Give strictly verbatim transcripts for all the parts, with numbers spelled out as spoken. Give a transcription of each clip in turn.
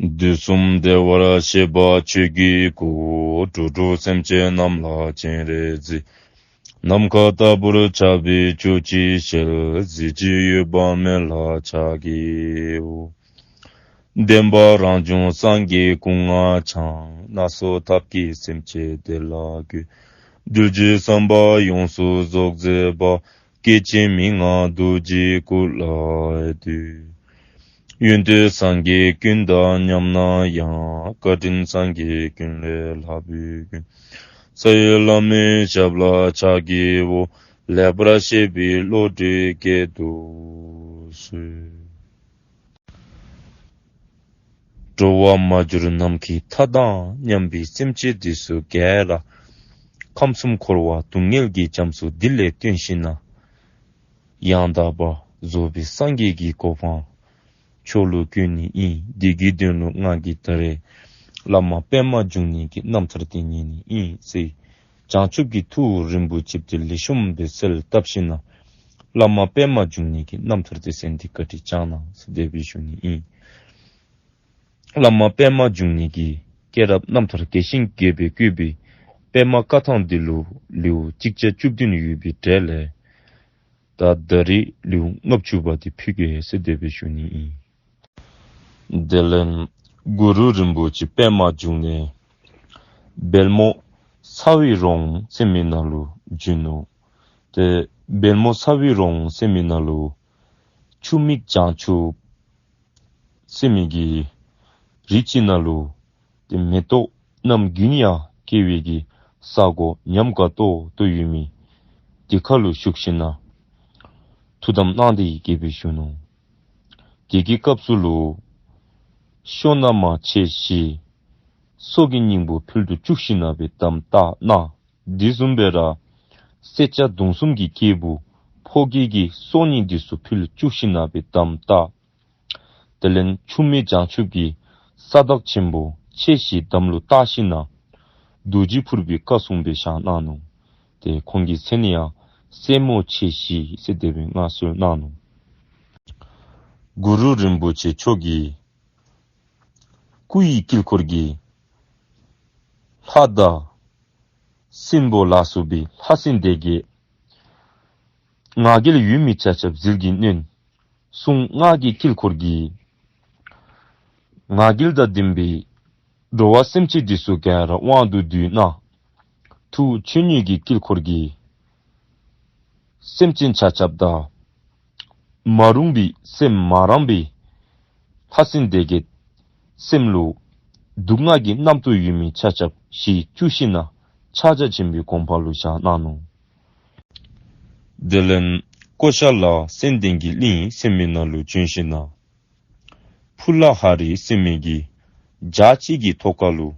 དུས་གསུམ་བདེ་བར་གཤེགས་པ་ཆོས་ཀྱི་སྐུ། འགྲོ་དྲུག་སེམས་ཅན་རྣམས་ལ་སྤྱན་རས་གཟིགས། ནམ་མཁའ་ལྟ་བུར་ཁྱབ་པའི་ཆོས་ཀྱི་ཞལ། གཟི་བརྗིད་འོད་དཔག་མེད་ལ་ཕྱག་བགྱིའོ། བདེན་པ་རང་བྱུང་སངས་རྒྱས་སྐུ་ལྔ་འཆང་། སྣ་ཚོགས་ཐབས་ཀྱིས་སེམས་ཅན་བདེ་ལ་འགོད། གདུལ་བྱའི་བསམ་པ་ཡོངས་སུ་རྫོགས་མཛད་པ། སྐྱེ་འཆི་མི་མངའ་རྡོ་རྗེའི་སྐུ་ལ་འདུད། ཡོན་ཏན་སངས་རྒྱས་ཀུན་དང་མཉམ་ན་ཡང་། བཀའ་དྲིན་སངས་རྒྱས་ཀུན་ལས་ལྷག་པའི་མགོན། རྩ་བའི་བླ་མའི་ཞབས་ལ་ཕྱག་བགྱིའོ། ལེགས་པར་བཤད་པའི་བློ་གྲོས་བསྐྱེད་དུ་གསོལ། འགྲོ་བ་མ་གྱུར་ནམ་མཁའི་མཐའ་དང་མཉམ་པའི་སེམས་ཅན་འདི་ཚུ་ག་ར་ཁམས་གསུམ་འཁོར་བ་སྡུག་བསྔལ་གྱི་རྒྱ་མཚོ་འདི་ལས་བཏོན་ཞིནམ་ན་ཡང་དག་པར་རྫོགས་པའི་སངས་རྒྱས་ཀྱི་གོ་འཕང་མཆོག་ལུ་བཀོད་ནི་ཨིན། དེ་གི་དོན་ལུ་ང་གིས་ད་རེས་བླ་མ་པདྨ་འབྱུང་གནས་ཀྱི་རྣམ་ཐར་འདི་ཉན་ནི་ཨིན་ཟེར། བྱང་ཆུབ་ཀྱི་ཐུགས་རིན་པོ་ཆེ་འདི་ལེགས་ཤོམ་སྦེ་གསལ་བཏབ་ཞིནམ་ན་བླ་མ་པདྨ་འབྱུང་གནས་ཀྱི་རྣམ་ཐར་འདི་གསན་ཏེ་བཀའ་དྲིན་བསྐྱང་གནང་ཟེར་དེ་སྦེ་ཞུ་ནི་ཨིན། བླ་མ་པདྨ་འབྱུང་གནས་ཀྱི་སྐྱེས་རབས་རྣམ་ཐར་རྒྱས་ཤིང་རྒྱས་པར་བཀོད་པའི་པདྨ་བཀའ་ཐང་འདི་ལུ་ལེའུ་གཅིག་བརྒྱ་བཅུ་བདུན་ཡོད་པའི་གྲས་ལས་ད་ད་རེས་ལེའུ་ལྔ་བཅུ་པ་འདི་ཕུལ་གེ་ཟེར་དེ་སྦེ་ཞུ་ནི་ཨིན། དེ་ལས་གུ་རུ་རིན་པོ་ཆེ་པདྨ་འབྱུང་གནས་བལ་མོ་ཚ་བའི་རོང་ཟེར་མི་ནང་ལུ་བྱོན་ནུག། ཏེ་བལ་མོ་ཚ་བའི་རོང་ཟེར་མི་ནང་ལུ་ཆུ་མིག་བྱང་ཆུབ་ཟེར་མི་གི་རི་ཅིག་ནང་ལུ་ཏེ་མེ་ཏོག་རྣམ་ཀུན་ཡང་སྐྱེ་བའི་གི་ས་གོ་ཉམས་དགའ་ཏོག་ཏོ་ཡོད་མི་དེ་ཁར་ལུ་བཞུགས་ཞིནམ་ན་ཐུགས་དམ་གནང་སྟེ་གི་སྦེ་བཞུགས་ནུག། དེ་གི་སྐབས་སུ་ལུ་ཤོ་ན་མ་ཁྱེ་བཞི་སྲོག་གི་སྙིང་པོ་ཕུལ་དུ་བཅུག་ཞིནམ་ན་སྦེ་དམ་བཏགས་གནང་། དེ་བཟུམ་སྦེ་ར་སེར་སྐྱ་གདོང་གསུམ་གྱི་སྐྱེས་བུ་ཕོ་སྐྱེས་ཀྱི་སྲོག་སྙིང་འདི་ཚུ་ཕུལ་བཅུག་ཞིནམ་ན་སྦེ་དམ་བཏགས། དེ་ལས་ཆུ་མིག་བྱང་ཆུབ་ཀྱི་ས་བདག་ཆེན་པོ་ཁྱེ་བཞི་དམ་ལུ་བཏགས་ཞིནམ་ན་རྡོ་རྗེ་ཕུར་པའི་བཀའ་གསུངས་སྦེ་བཞག་གནང་ནུག། ཏེ་ཁོང་གི་མཚན་ནི་ཡང་སྲས་མོ་ཁྱེ་བཞི་ཟེར་དེ་སྦེ་མངའ་གསོལ་གནང་ནུག། གུ་རུ་རིན་པོ་ཆེ་མཆོག་གི་སྐུ་ཡི་དཀྱིལ་འཁོར་གྱི་ལྷ་དང་སྲིན་པོ་ལ་སོགས་པའི་ལྷ་སྲིན་སྡེ་བརྒྱད་ང་རྒྱལ་ཡོད་མི་ཆ་ཁྱབ་ཟིལ་གྱིས་གནོན། གསུང་སྔགས་ཀྱི་དཀྱིལ་འཁོར་གྱིས་ང་རྒྱལ་དང་ལྡན་པའི་འགྲོ་བ་སེམས་ཅན་འདི་ཚུ་ག་ར་དབང་དུ་བསྡུས་གནང་། ཐུགས་ཆོས་ཉིད་ཀྱི་དཀྱིལ་འཁོར་གྱིས་སེམས་ཅན་ཆ་ཁྱབ་དང་མ་རུངས་པའི་སེམས་མ་རངས་པའི་ལྷ་སྲིན་སྡེ་བརྒྱད་སེམས་ལུ་སྡུག་བསྔལ་གྱི་རྣམ་རྟོག་ཡོད་མི་ཆ་ཁྱབ་ཞི་བཅུག་ཞིནམ་ན་ཕྱག་རྒྱ་ཆེན་པོའི་གོ་འཕང་ལུ་བཞག་གནང་ནུག། དེ་ལས་ཀོ་ཤ་ལ་ཙན་དན་གྱི་གླིང་ཟེར་མི་ནང་ལུ་བྱོན་ཞིནམ་ན་ཕུ་ལ་ཧ་རི་ཟེར་མི་གི་བྱག་ཅིག་གི་ཐོག་ཁར་ལུ་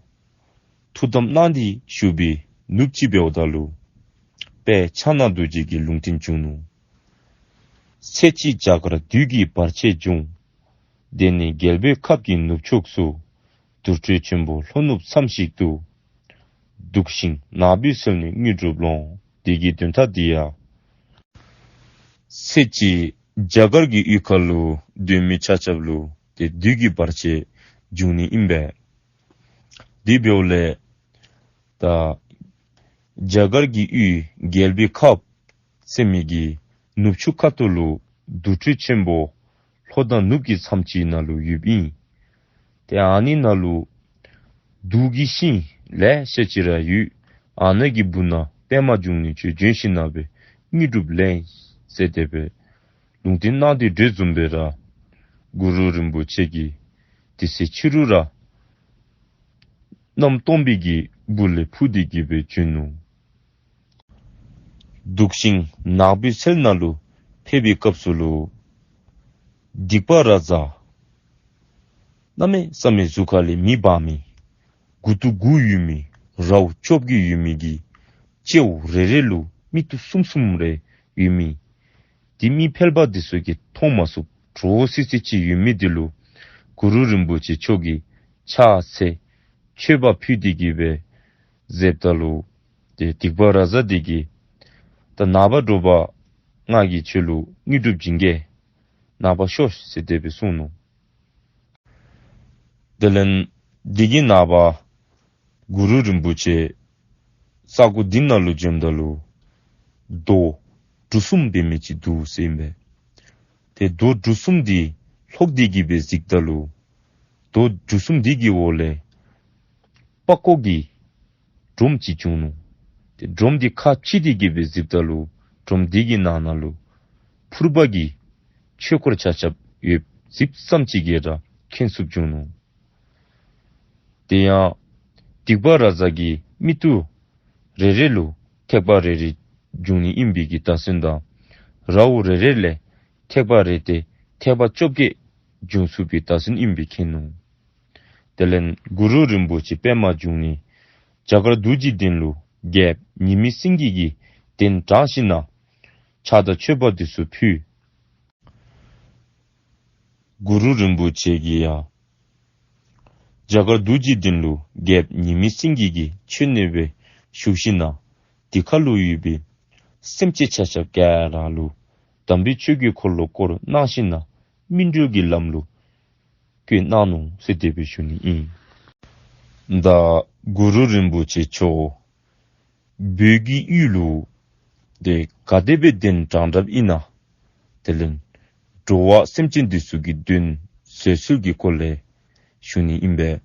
ཐུགས་དམ་གནང་སྟེ་བཞུགས་པའི་ནུབ་ཅིག་འབདཝ་ད་ལུ་དཔལ་ཕྱག་ན་རྡོ་རྗེ་གི་ལུང་བསྟན་བྱུང་ནུག། ཚེ་གཅིག་རྒྱ་གར་བདུད་ཀྱི་བར་ཆད་འབྱུང་། དེ་ནས་རྒྱལ་པོའི་ཁབ་ཀྱི་ནུབ་ཕྱོགས་སུ། དུར་ཁྲོད་ཆེན་པོ་ལྷོ་ནུབ་མཚམས་ཤིག་ཏུ། སྡུག་ཞིང་ནག་པོའི་ཚལ་ནས་དངོས་གྲུབ་ལོངས། དེ་གི་དོན་དག་འདི་ཡང་། ཚེ་གཅིག་རྒྱ་གར་གྱི་ཡུལ་ཁར་ལུ་སྡོད་མི་ཆ་ཁྱབ་ལུ་ཏེ་བདུད་ཀྱི་བར་ཆད་འབྱུང་ནི་ཨིན་པས། དེ་འབདཝ་ལས་ད་རྒྱ་གར་གྱི་ཡུལ་རྒྱལ་པོའི་ཁབ་ཟེར་མི་གི་ནུབ་ཕྱོགས་ཁ་ཐུག་ལུ་དུར་ཁྲོད་ཆེན་པོ་ལྷོ་དང་ནུབ་ཀྱི་མཚམས་ཅིག་ནང་ལུ་ཡོདཔ་ཨིན། ཏེ་ཨ་ནི་ནང་ལུ་དུག་གི་ཤིང་ལེ་ཤ་ཅིག་ར་ཡོད། ཨ་ནི་གི་སྦུག་ན་པདྨ་འབྱུང་གནས་ཁྱོད་བྱོན་ཞིནམ་ན་སྦེ་དངོས་གྲུབ་ལེན་ཟེར་དེ་སྦེ་ལུང་བསྟན་གནང་སྟེ་འབྲེལ་བཟུམ་སྦེ་ར་གུ་རུ་རིན་པོ་ཆེ་གིས་དེ་ཚེ་ཕྱི་རུ་ར་གནམ་སྟོང་པའི་གི་སྦུག་ལས་འཕུར་ཏེ་གི་སྦེ་བྱོན་ནུག། སྡུག་ཞིང་ནག་པོའི་ཚལ་ནང་ལུ་ཕེབས་པའི་སྐབས་སུ་ལུ་སྡིག་པ་ར་ཛ་གནམ་མེད་ས་མེད་གཟུགས་ཁ་ལས་མེ་འབར་མི་མགུ་ཏོ་དགུ་ཡོད་མི་རྭཝ་བཅོ་བརྒྱད་ཡོད་མི་གི་སྤྱི་བོ་རེ་རེ་ལུ་མིག་ཏོ་གསུམ་གསུམ་རེ་ཡོད་མི་དེ་མི་ཕལ་པ་དེ་ཚུ་གིས་མཐོང་མ་ཚུགསཔ་འདྲོག་སི་སི་ཅིག་ཡོད་མི་དེ་ལུ་གུ་རུ་རིན་པོ་ཆེ་མཆོག་གིས་ཕྱག་འཚལ་མཆོད་པ་ཕུལ་ཏེ་གི་སྦེ་ཟེརཝ་ད་ལུ་ཏེ་སྡིག་པ་ར་ཛ་དེ་གིས་ད་ནངས་པ་དྲོ་པ་ང་གིས་ཁྱོད་ལུ་དངོས་གྲུབ་བྱིན་གེ། ནངས་པ་ཤོག་ཟེར་དེ་སྦེ་གསུངས་ནུག། དེ་ལས་འདི་གི་ནངས་པ་གུ་རུ་རིན་པོ་ཆེ་ས་གོ་འདི་ནང་ལུ་འབྱོནམ་ད་ལུ་རྡོ་གྲུ་གསུམ་འབད་མི་ཅིག་འདུག་ཟེར་ཨིན་པས། ཏེ་རྡོ་གྲུ་གསུམ་འདི་ལྷོག་སྟེ་གི་སྦེ་གཟིགསཔ་ད་ལུ་རྡོ་གྲུ་གསུམ་འདི་གི་འོག་ལས་པགས་ཀོ་གི་སྒྲོམ་ཅིག་བྱུང་ནུག། ཏེ་སྒྲོམ་འདི་ཁ་ཕྱེ་སྟེ་གི་སྦེ་གཟིགསཔ་ད་ལུ་སྒྲོམ་འདི་གི་ནང་ན་ལུ་ཕུར་པ་གི་ཆོས་འཁོར་ཆ་ཁྱབ་ཡོདཔ་གཟིགསཔ་ཙམ་ཅིག་གིས་ར་མཁྱེན་ཚུགསཔ་བྱུང་ནུག། དེ་ཡང་སྡིག་པ་ར་བཟའ་གི་མི་ཏོ་རེ་རེ་ལུ་ཐེག་པ་རེ་རེ་འབྱུང་ནི་ཨིན་པའི་གི་བརྡ་མཚོན་དང་རཝ་རེ་རེ་ལས་ཐེག་པ་རེ་སྟེ་ཐེག་པ་བཅོ་བརྒྱད་འབྱུང་ཚུགས་པའི་བརྡ་མཚོན་ཨིན་པའི་མཁྱེན་ནུག། དེ་ལས་གུ་རུ་རིན་པོ་ཆེ་པདྨ་འབྱུང་གནས་རྒྱ་གར་རྡོ་རྗེ་གདན་ལུ་རྒྱལཔོ་ཉི་མའི་སེང་གེ་གིས་གདན་དྲངས་ཞིནམ་ལས་ཕྱག་དང་མཆོད་པ་འདི་ཚུ་ཕུལ། གུ་རུ་རིན་པོ་ཆེ་གིས་ཡང་རྒྱ་གར་རྡོ་རྗེ་གདན་ལུ་རྒྱལཔོ་ཉི་མའི་སེང་གེ་གི་མཆོད་གནས་སྦེ་བཞུགས་ཞིནམ་ལས་དེ་ཁར་ལུ་ཡོད་པའི་སེམས་ཅན་ཆ་ཁྱབ་ག་ར་ལུ་དམ་པའི་ཆོས་ཀྱི་འཁོར་ལོ་བསྐོར་གནང་ཞིནམ་ལས་སྨིན་གྲོལ་གྱི་ལམ་ལུ་བཀོད་གནང་ནུག་ཟེར་དེ་སྦེ་ཞུ་ནི་ཨིན། ད་གུ་རུ་རིན་པོ་ཆེ་མཆོག་བོད་ཀྱི་ཡུལ་ལུ་ཏེ་ག་དེ་སྦེ་གདན་དྲངས་དྲངསཔ་ཨིན་ན། དེ་ལས་འགྲོ་བ་སེམས་ཅན་འདི་ཚུ་གི་དོན་བཟོད་གསོལ་གྱི་སྐོར་ལས་ཞུ་ནི་ཨིན་པས།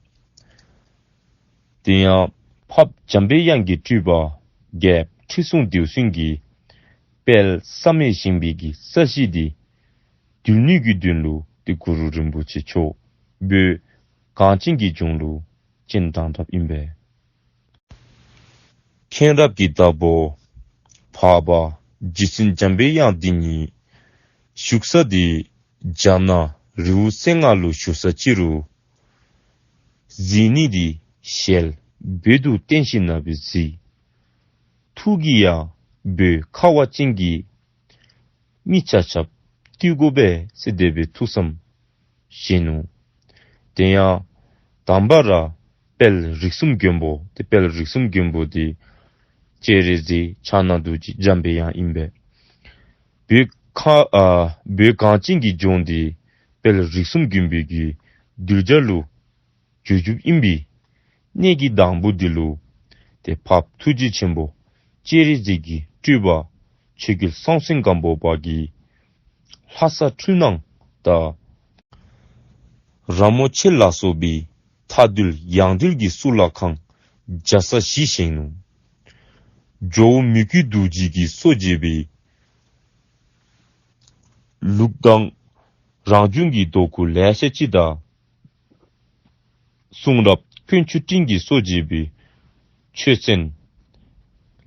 དེ་ཡང་འཕགས་པ་འཇམ་པའི་དབྱངས་ཀྱི་སྤྲུལ་པ་རྒྱལཔོ་ཁྲི་སྲོང་ལྡེའུ་བཙན་གྱི་དཔལ་བསམ་ཡས་བཞེངས་པའི་གི་ས་གཞི་འདི་འདུལ་ནི་གི་དོན་ལུ་ཏེ་གུ་རུ་རིན་པོ་ཆེ་མཆོག་བོད་གངས་ཅན་གྱི་ལྗོངས་ལུ་སྤྱན་དྲངས་དྲངསཔ་ཨིན་པས། མཁྱེན་རབ་ཀྱི་བདག་པོ་འཕགས་པ་རྗེ་བཙུན་འཇམ་པའི་དབྱངས་འདི་ཉིད་བཞུགས་ས་འདི་རྒྱ་ནག་རི་བོ་རྩེ་ལྔ་ལུ་བཞུགས་ས་ཅིག་རུང་གཟིགས་ནི་འདི་ཞལ་བོད་དུ་བསྟན་ཞིནམ་ལས་སྦེ་གཟིགས། ཐུགས་ཀྱིས་ཡང་བོད་ཁ་བ་ཅན་གྱི་མི་ཆ་ཁྱབ་བཏུལ་དགོ་པས་ཟེར་དེ་སྦེ་ཐུགས་བསམ་བཞེས་ནུག། དེ་ཡང་དང་པ་ར་དཔལ་རིགས་གསུམ་མགོན་པོ་ཏེ་དཔལ་རིགས་གསུམ་མགོན་པོ་འདི་སྤྱན་རས་གཟིགས་ཕྱག་ན་རྡོ་རྗེ་འཇམ་པའི་དབྱངས་ཨིན་པས། བོད་ཁ་ཨ་བོད་གངས་ཅན་གྱི་ལྗོངས་འདི་དཔལ་རིགས་གསུམ་མགོན་པོའི་གི་གདུལ་བྱ་ལུ་བྱོན་བྱོནམ་ཨིན་པའི་གནས་ཀྱི་དང་པོ་འདི་ལུ་ཏེ་འཕགས་པ་ཐུགས་རྗེ་ཆེན་པོ་སྤྱན་རས་གཟིགས་ཀྱི་སྤྲུལ་པ་ཆོས་རྒྱལ་སྲོང་བཙན་སྒམ་པོ་པ་གིས་ལྷ་ས་འཕྲུལ་སྣང་དང་ར་མོ་ཆེ་ལ་སོགས་པའི་མཐའ་འདུལ་ཡང་འདུལ་གྱི་གཙུག་ལག་ཁང་བརྒྱ་རྩ་བཞི་བཞེངས་ནུག། ཇོ་བོ་མི་བསྐྱོད་རྡོ་རྗེ་གིས་སྲོལ་འབྱེད་པའི་ལུགས་དང་རང་བྱུང་གི་རྡོ་སྐུ་ལེ་ཤ་ཅིག་དང་གསུང་རབ་དཀོན་མཆོག་སྤྲིན་གྱིས་སྲོལ་འབྱེད་པའི་ཆོས་ཚན་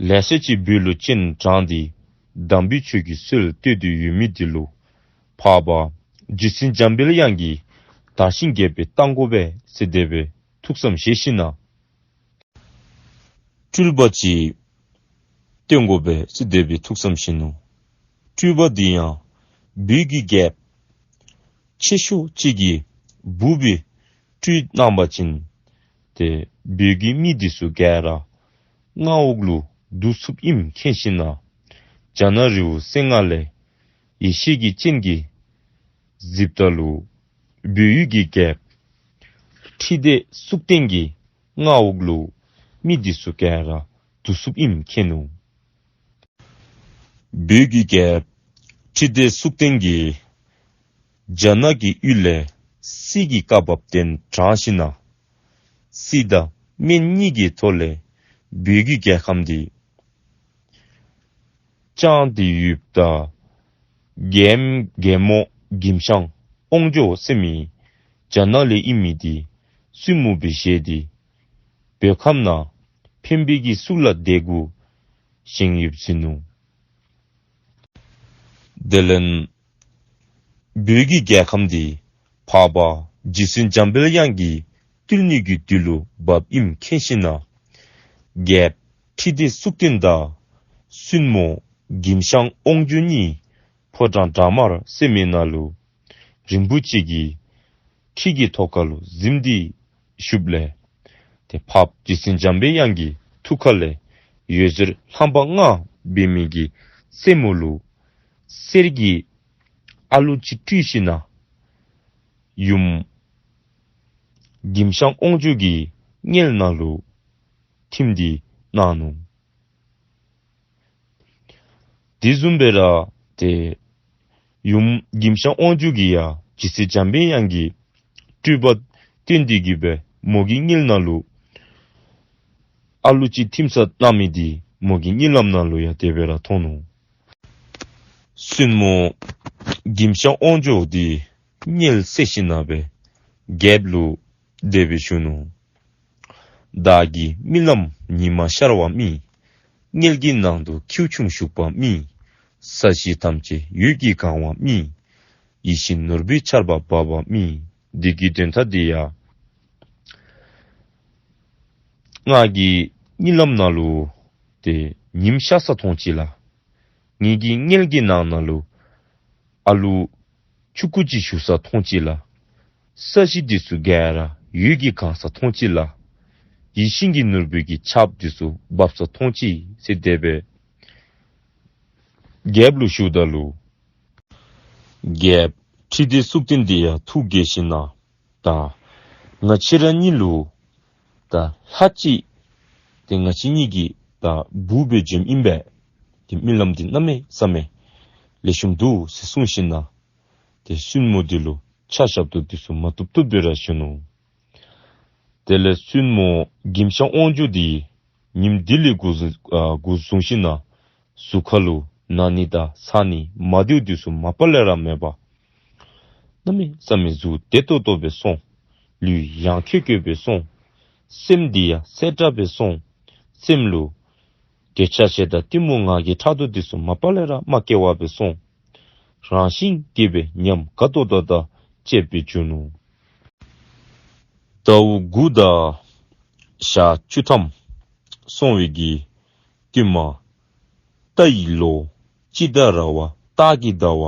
ལེ་ཤ་ཅིག་བོད་ལུ་སྤྱན་དྲངས་ཏེ་དམ་པའི་ཆོས་ཀྱི་སྲོལ་གཏོད་དེ་ཡོད་མི་འདི་ལུ་འཕགས་པ་རྗེ་བཙུན་འཇམ་དཔལ་དབྱངས་ཀྱིས་དར་ཞིང་རྒྱས་པར་གཏང་དགོ་པས་ཟེར་དེ་སྦེ་ཐུགས་བསམ་བཞེས་ཞིནམ་ལས་སྤྲུལ་པ་ཅིག་སྟོན་དགོ་པས་ཟེར་དེ་སྦེ་ཐུགས་བསམ་བཞེས་ནུག། སྤྲུལ་པ་འདི་ཡང་བོད་ཀྱི་རྒྱལཔོ་ཆེ་ཤོས་ཅིག་གི་བུ་སྦེ་སྤྲུལ་གནང་པ་ཅིན་ཏེ་བོད་ཀྱི་མི་འདི་ཚུ་ག་ར་མངའ་འོག་ལུ་བསྡུ་ཚུགསཔ་ཨིནམ་མཁྱེན་ཞིནམ་ལས་རྒྱ་ནག་རི་བོ་རྩེ་ལྔ་ལས་ཡེ་ཤེས་ཀྱི་སྤྱན་གྱིས་གཟིགསཔ་ད་ལུ་བོད་ཡུལ་གྱི་རྒྱལཔོ་ཁྲི་ལྡེ་གཙུག་བརྟན་གྱི་མངའ་འོག་ལུ་མི་འདི་ཚུ་ག་ར་བསྡུ་ཚུགསཔ་ཨིནམ་མཁྱེན་ནུག། བོད་ཀྱི་རྒྱལཔོ་ཁྲི་ལྡེ་གཙུག་བརྟན་གྱིས་རྒྱ་ནག་གི་ཡུལ་ལས་སྲིད་ཀྱི་བཀའ་བབས་གདན་དྲངས་ཞིནམ་ལས་སྲིད་དང་སྨན་གཉིས་ཀྱི་ཐོག་ལས་བོད་ཀྱི་རྒྱལ་ཁམས་འདི་བསྐྱངས་ཏེ་ཡོདཔ་ད་རྒྱལ་རྒྱལ་མོ་གིམ་ཤང་དབང་འབྱོར་ཟེར་མི་རྒྱ་ནག་ལས་ཨིན་མི་འདི་བཙུན་མོ་སྦེ་བཞེས་ཏེ་བོད་ཁམས་ནང་ཕན་པའི་གི་གཙུག་ལག་ལྡེ་གུ་བཞེངས་ཡོདཔ་ཨིན་ནུག། དེ་ལས་བོད་ཀྱི་རྒྱལ་ཁམས་འདི་འཕགས་པ་རྗེ་བཙུན་འཇམ་དཔལ་དབྱངས་ཀྱིས་བཏུལ་ནི་གི་དུས་ལུ་བབཔ་ཨིནམ་མཁྱེན་ཞིནམ་ལས་རྒྱལཔོ་ཁྲི་ལྡེ་གཙུག་བརྟན་དང་བཙུན་མོ་གིམ་ཤང་དབང་འབྱོར་གཉིས་ཕོ་བྲང་བྲག་དམར་ཟེར་མི་ནང་ལུ་རིན་པོ་ཆེ་གི་ཁྲི་གི་ཐོག་ཁ་ལུ་གཟིམས་ཏེ་བཞུགསཔ་ལས་ཏེ་འཕགས་པ་རྗེ་བཙུན་འཇམ་པའི་དབྱངས་ཀྱི་ཐུགས་ཁ་ལས་འོད་ཟེར་རྣམ་པ་ལྔ་འབད་མི་གི་རྩེ་མོ་ལུ་གསེར་གྱི་ཨ་ལུ་ཅིག་སྤྲུལ་ཞིནམ་ལས་ཡུམ་ གིམ་ཤང་དབང་ཕྱུག་གི་མངལ་ནང་ལུ་ཐིམ་སྟེ་གནང་ནུག། དེ་བཟུམ་སྦེ་ར་ཏེ་ཡུམ་གིམ་ཤང་དབང་ཕྱུག་གིས་ཡང་རྗེ་བཙུན་འཇམ་པའི་དབྱངས་ཀྱི་སྤྲུལ་པ་སྟོན་ཏེ་གི་སྦེ་མོ་གི་མངལ་ནང་ལུ་ཨ་ལུ་ཅིག་ཐིམ་ས་གནང་མི་འདི་མོ་གི་གཉིད་ལམ་ནང་ལུ་ཡང་དེ་སྦེ་ར་མཐོང་ནུག། བཙུན་མོ་གིམ་ཤང་དབང་ཕྱུག་འདི་མངལ་བསད་ཞིནམ་ལས་རྒྱལཔོ་ལུ་དེ་སྦེ་ཞུ་ནུག། བདག་གི་རྨི་ལམ་ཉི་མ་ཤར་བ་རྨིས། མངལ་གྱི་ནང་དུ་ཁྱེའུ་ཆུང་ཞུགས་པ་རྨིས། ས་གཞི་ཐམས་ཅད་འོད་ཀྱིས་གང་བ་རྨིས། ཡིད་བཞིན་ནོར་བུའི་ཆར་པ་བབས་པ་རྨིས། འདི་གི་དོན་དག་འདི་ཡང་ང་གི་གཉིད་ལམ་ནང་ལུ་ཏེ་ཉིམ་ཤར་ས་མཐོང་ཅི་ལགས། ངེ་གི་མངལ་གྱི་ནང་ན་ལུ་ཨ་ལུ་ཆུང་ཀུ་ཅིག་ཞུགས་ས་མཐོང་ཅི་ལགས། ས་གཞི་འདི་ཚུ་ག་ར་འོད་ཀྱིས་གང་ས་མཐོང་ཅི་ལགས། ཡིད་བཞིན་གྱི་ནོར་བུ་གི་ཆརཔ་འདི་ཚུ་བབས་ས་མཐོང་ཅི་ཟེར་དེ་སྦེ་རྒྱལཔོ་ལུ་ཞུཝ་ད་ལུ་རྒྱལཔོ་ཁྲི་ལྡེ་གཙུག་བརྟན་འདི་ཡང་ཐུགས་དགྱེས་ཞིནམ་ལས་ད་ང་བཅས་ར་གཉིས་ལུ་ད་ལྷ་ཅིག་ཏེ་ང་བཅས་གཉིས་ཀྱི་ད་བུ་སྦེ་བྱོནམ་ཨིན་པས། ཏེ་རྨི་ལམ་འདི་གནམ་མེད་ས་མེད་ལེགས་ཤོམ་འདུག་ཟེར་གསུངས་ཞིནམ་ལས་ཏེ་བཙུན་མོ་འདི་ལུ་ཕྱག་ཞབས་ཏོག་འདི་ཚུ་མ་བཏུབ་བཏུབ་སྦེ་ར་ཞུ་ནུག། དེ་ལས་བཙུན་མོ་གིམ་ཤང་དབང་ཕྱུག་འདི་ཉིནམ་འདི་ལས་འགོ་བཟུང་ཨ་འགོ་བཟུང་ཞིནམ་ལས་གཟུགས་ཁ་ལུ་ན་ནི་དང་ཚ་ནི་མ་བདེཝ་འདི་ཚུ་མ་པ་ལས་ར་མེད་པར་གནམ་མེད་ས་མེད་གཟུགས་བདེ་ཏོག་ཏོ་སྦེ་སོང་། ལུས་ཡང་ཁྱོག་ཁྱོག་སྦེ་སོང་། སེམས་འདི་ཡང་གསལ་དྲགས་སྦེ་སོང་། སེམས་ལུ་འདོད་ཆགས་ཞེ་སྡང་གཏི་མུག་ང་རྒྱལ་ཕྲག་དོག་འདི་ཚུ་མ་པ་ལས་ར་མ་སྐྱེ་བར་སྦེ་སོང་། རང་བཞིན་གྱིས་སྦེ་ཉམས་དགའ་ཏོག་ཏོ་དང་བཅས་པའི་བྱུང་ནུག། ཟླཝ་དགུ་དང་ཞག་བཅུ་ཐམ་སོང་བའི་གི་བསྟུད་མར་རྟ་ཡི་ལོ་སྤྱི་ཟླ་ར་བ་སྟག་གི་ཟླ་བ་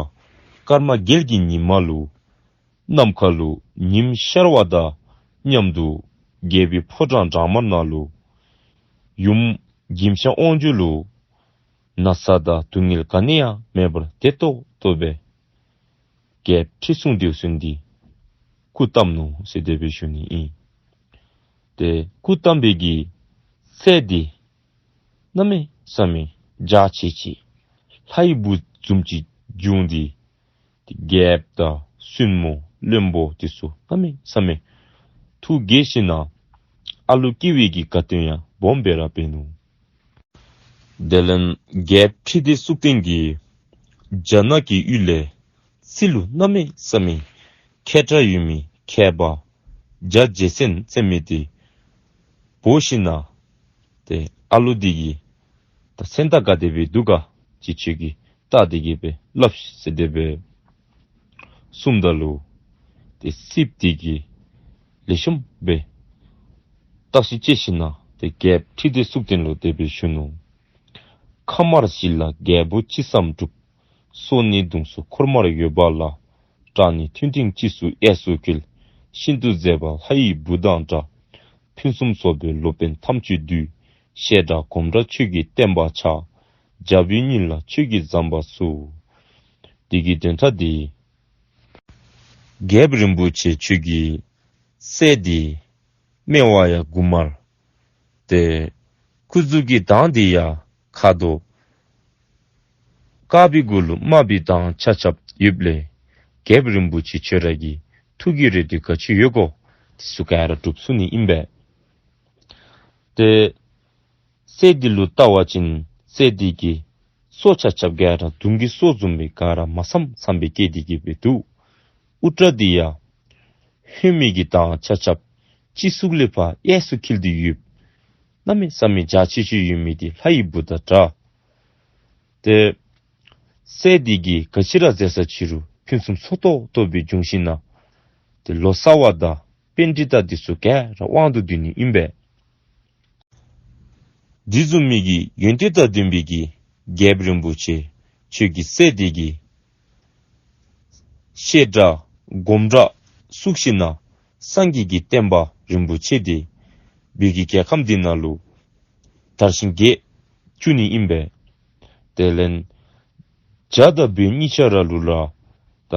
སྐར་མ་རྒྱལ་གྱི་ཉི་མ་ལུ་ནམ་མཁའ་ལུ་ཉིམ་ཤར་བ་དང་མཉམ་དུ་རྒྱལ་པོའི་ཕོ་བྲང་བྲག་དམར་ནང་ལུ་ཡུམ་གིམ་ཤང་དབང་ཕྱུག་ལུ་ན་ཚ་དང་སྡུག་བསྔལ་ག་ནི་ཡང་མེད་པར་བདེ་ཏོག་ཏོ་སྦེ་རྒྱལཔོ་ཁྲི་སྲོང་ལྡེའུ་བཙན་འདི་སྐུ་བལྟམས་ནུག་ཟེར་དེ་སྦེ་ཞུ་ནི་ཨིན། ཏེ་སྐུ་བལྟམས་པའི་གི་སྲས་འདི་གནམ་མེད་ས་མེད་འཇའ་ཆི་ཆི་ལྷའི་བུ་བཟུམ་ཅིག་བྱུང་སྟེ་ཏེ་རྒྱལཔོ་དང་བཙུན་མོ་བློན་པོ་འདི་ཚུ་གནམ་མེད་ས་མེད་ཐུགས་དགྱེས་ཞིནམ་ལས་ཨ་ལུ་སྐྱེ་བའི་གི་དགའ་སྟོན་ཡང་སྦོམ་སྦེ་ར་འབད་ནུག། དེ་ལས་རྒྱལཔོ་ཁྲི་ལྡེ་གཙུག་བརྟན་གྱིས་རྒྱ་ནག་གི་ཡུལ་ལས་རྩིས་ལུ་གནམ་མེད་ས་མེད་མཁས་དྲགས་ཡོད་མི་མཁས་པ་རྒྱ་ཇེ་བཙན་ཟེར་མི་འདི་འབོ་ཞིནམ་ལས་ཏེ་ཨ་ལུ་འདི་གི་ད་མཚན་རྟགས་ག་དེ་སྦེ་འདུག་ག་ཅིག་ཁྱོད་ཀྱིས་བལྟ་སྟེ་གི་སྦེ་སླབ་ཤིག་ཟེར་དེ་སྦེ་གསུངམ་ད་ལུ་ཏེ་རྩིསཔ་འདི་གིས་ལེགས་ཤོམ་སྦེ་བརྟག་ཞིབ་དཔྱད་ཞིནམ་ལས་ཏེ་རྒྱལཔོ་ཁྲི་ལྡེ་གཙུག་བརྟན་ལུ་དེ་སྦེ་ཞུ་ནུག། ཁ་དམར་བཞི་ལ་རྒྱལ་པོ་ཅི་བསམ་འགྲུབ། སོ་ནི་མདུང་སོགས་འཁོར་དམར་ཡོད་པ་ལ། སྐྲ་ནི་ཐུན་མཐིང་སྤྱི་གཙུག་གཡས་སུ་འཁྱིལ། ཤིན་ཏུ་མཛེས་པ་ལྷ་ཡི་བུ་དང་འདྲ། ཕུན་སུམ་ཚོགས་པའི་ལོ་པཎ་ཐམས་ཅད་འདུས། བཤད་གྲྭ་སྒོམ་གྲྭ་ཆོས་ཀྱི་བསྟན་པ་ཆགས། རྒྱལ་པོའི་སྙིང་ལ་ཆོས་ཀྱི་ཟམ་པ་ཚུགས། འདི་གི་དོན་དག་འདི་རྒྱལཔོ་རིན་པོ་ཆེ་ཁྱོད་ཀྱི་སྲས་འདི་སྨེ་བ་ཡང་དགུ་དམར། ཏེ་སྐུ་གཟུགས་ཀྱི་མདངས་འདི་ཡང་ཁ་དོག་དཀར་པོའི་གུ་ལུ་དམར་པོའི་མདངས་ཆགས་ཆགསཔ་ཡོདཔ་ལས་རྒྱལཔོ་རིན་པོ་ཆེ་ཁྱོད་ར་གི་ཐུགས་ཀྱི་རེ་འདོད་ག་ཅི་ཡོད་གོ་དེ་ཚུ་ག་ར་འགྲུབ་ཚུགས་ནི་ཨིན་པས། ཏེ་སྲས་འདི་ལུ་བལྟ་བ་ཅིན་སྲས་འདི་གི་སོ་ཆ་ཁྱབ་ག་ར་མདུང་གི་སོ་བཟུམ་སྦེ་ག་ར་མ་སངས་སངས་སྦེ་སྐྱེས་ཏེ་གི་སྦེ་འདུག། དབུ་སྐྲ་འདི་ཡང་ཧོནམོ་གི་མདངས་ཆ་ཁྱབ་སྤྱི་གཙུག་ལས་ཕར་གཡས་སུ་འཁྱིལ་ཏེ་ཡོདཔ། གནམ་མེད་ས་མེད་འཇའ་ཆི་ཆི་ཡོད་མི་འདི་ལྷ་ཡི་བུ་དང་འདྲ། ཏེ་སྲས་འདི་གིས་ག་ཅི་ར་མཛད་ས་ཅི་རུང་ཕུན་སུམ་ཚོགས་ཏོག་ཏོ་སྦེ་འབྱུང་ཞིནམ་ལས་ཏེ་ལོ་ཙཱ་བ་དང་པཎྜི་ཏ་འདི་ཚུ་ག་ར་དབང་དུ་བསྡུ་ནི་ཨིན་པས། འདི་བཟུམ་མའི་གི་ཡོན་ཏན་དང་ལྡན་པའི་གི་རྒྱལཔོ་རིན་པོ་ཆེ་ཁྱོད་ཀྱི་སྲས་འདི་གིས་བཤད་གྲྭ་སྒོམ་གྲྭ་བཙུགས་ཞིནམ་ལས་སངས་རྒྱས་ཀྱི་བསྟན་པ་རིན་པོ་ཆེ་འདི་བོད་ཀྱི་རྒྱལ་ཁམས་འདི་ནང་ལུ་དར་ཞིང་རྒྱས་བཅུག་ནི་ཨིན་པས། དེ་ལས་རྒྱ་དང་བོད་གཉིས་ཆ་ར་ལུ་ར་ད་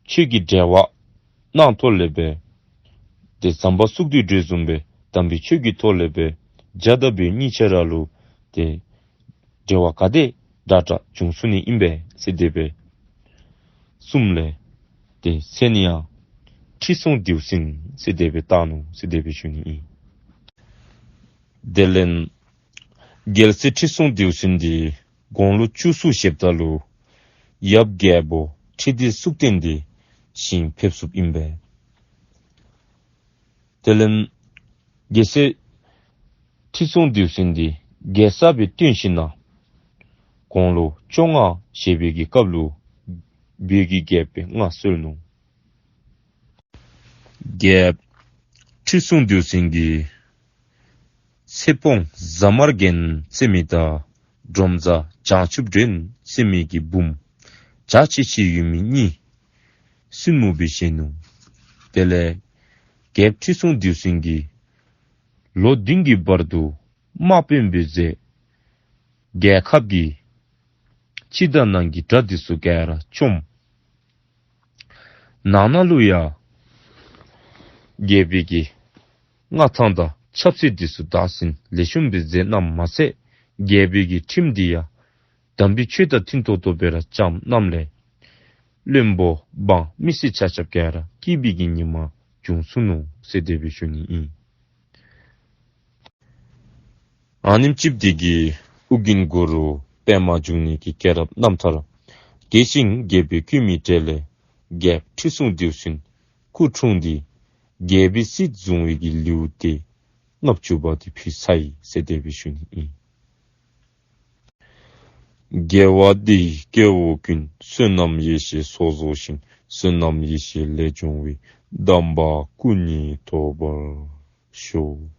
ཆོས་ཀྱི་འབྲེལ་བ་གནང་ཐོག་ལས་སྦེ་ ཏེ་ཟམ་པ་སུག་སྟེ་འགྲོ་བཟུམ་སྦེ་དམ་པའི་ཆོས་ཀྱི་ཐོག་ལས་སྦེ་བྱ་དང་བའི་གཉིས་ཆ་ར་ལུ་ཏེ་འབྲེལ་བ་ག་དེ་དྲག་དྲག་འབྱུང་ཚུགས་ནི་ཨིན་པས་ཟེར་དེ་སྦེ་གསུངམ་ལས་ཏེ་མཚན་ཡང་ཁྲི་སྲོང་ལྡེའུ་བཙན་ཟེར་དེ་སྦེ་བཏགས་ནུག་ཟེར་དེ་སྦེ་ཞུ་ནི་ཨིན། དེ་ལས་རྒྱལ་སྲས་ཁྲི་སྲོང་ལྡེའུ་བཙན་འདི་དགུང་ལོ་བཅུ་གསུམ་བཞེསཔ་ད་ལུ་ཡབ་རྒྱལ་པོ་ཁྲི་ལྡེ་སུག་བརྟན་འདི་ཞིང་ཕེབས་སོཔ་ཨིན་པས། དེ་ལས་རྒྱལ་སྲས་ཁྲི་སྲོང་ལྡེའུ་བཙན་འདི་རྒྱལ་ས་སྦེ་བཏོན་ཞིནམ་ན་དགུང་ལོ་བཅོ་ལྔ་བཞེས་པའི་གི་སྐབས་ལུ་བོད་ཀྱི་རྒྱལཔོ་སྦེ་མངའ་གསོལ་ནུག། རྒྱལཔོ་ཁྲི་སྲོང་ལྡེའུ་བཙན་གྱི་ཚེ་དཔོན་ཟ་དམར་རྒྱན་ཟེར་མི་དང་འབྲོམ་བཟའ་བྱང་ཆུབ་སྒྲོན་ཟེར་མི་གི་བུམོ་བྱ་ཆེ་ཆེ་ཡོད་མི་གཉིས་བཙུན་མོ་སྦེ་བཞེས་ནུག། དེ་ལས་རྒྱལཔོ་ཁྲི་སྲོང་ལྡེའུ་བཙན་གྱིས་ལོ་བདུན་གྱི་བར་དུ་དམག་དཔོན་སྦེ་མཛད། རྒྱལ་ཁབ་ཀྱི་ཕྱི་དང་ནང་གི་དགྲ་འདི་ཚུ་ག་ར་བཅོམ། ནང་ན་ལུ་ཡང་རྒྱལ་པོའི་གི་མངའ་ཐང་དང་ཆབ་སྲིད་འདི་ཚུ་བདག་འཛིན་ལེགས་ཤོམ་སྦེ་མཛད་གནངམ་མ་ཚད་རྒྱལ་པོའི་གི་ཁྲིམས་འདི་ཡང་དམ་པའི་ཆོས་དང་མཐུན་ཏོག་ཏོ་སྦེ་ར་བཅངམ་གནངམ་ལས་བློན་པོ་འབངས་མི་སེར་ཆ་ཁྱབ་ག་ར་སྐྱིད་པའི་གི་ཉི་མ་བྱུང་ཚུགས་ནུག་ཟེར་དེ་སྦེ་ཞུ་ནི་ཨིན། ཨ་ནེམ་ཅིག་འདི་གིས་ཨོ་རྒྱན་གུ་རུ་པདྨ་འབྱུང་གནས་ཀྱི་སྐྱེས་རབས་རྣམ་ཐར་རྒྱས་ཤིང་རྒྱས་པར་བཀོད་མི་གྲས་ལས་རྒྱལཔོ་ཁྲི་སྲོང་ལྡེའུ་བཙན་སྐུ་འཁྲུངས་ཏེ་རྒྱལ་པོའི་སྲིད་བཟུང་བའི་གི་ལེའུ་སྟེ་ལྔ་བཅུ་པ་དེ་ཕུལ་ཚར་ཡི་ཟེར་དེ་སྦེ་ཞུ་ནི་ཨིན། དགེ་བ་འདི་ཡིས་སྐྱེ་བོ་ཀུན། བསོད་ནམས་ཡེ་ཤེས་ཚོགས་རྫོགས་ཤིང་། བསོད་ནམས་ཡེ་ཤེས་ལས་བྱུང་བའི། དམ་པ་སྐུ་གཉིས་ཐོབ་པར་ཤོག།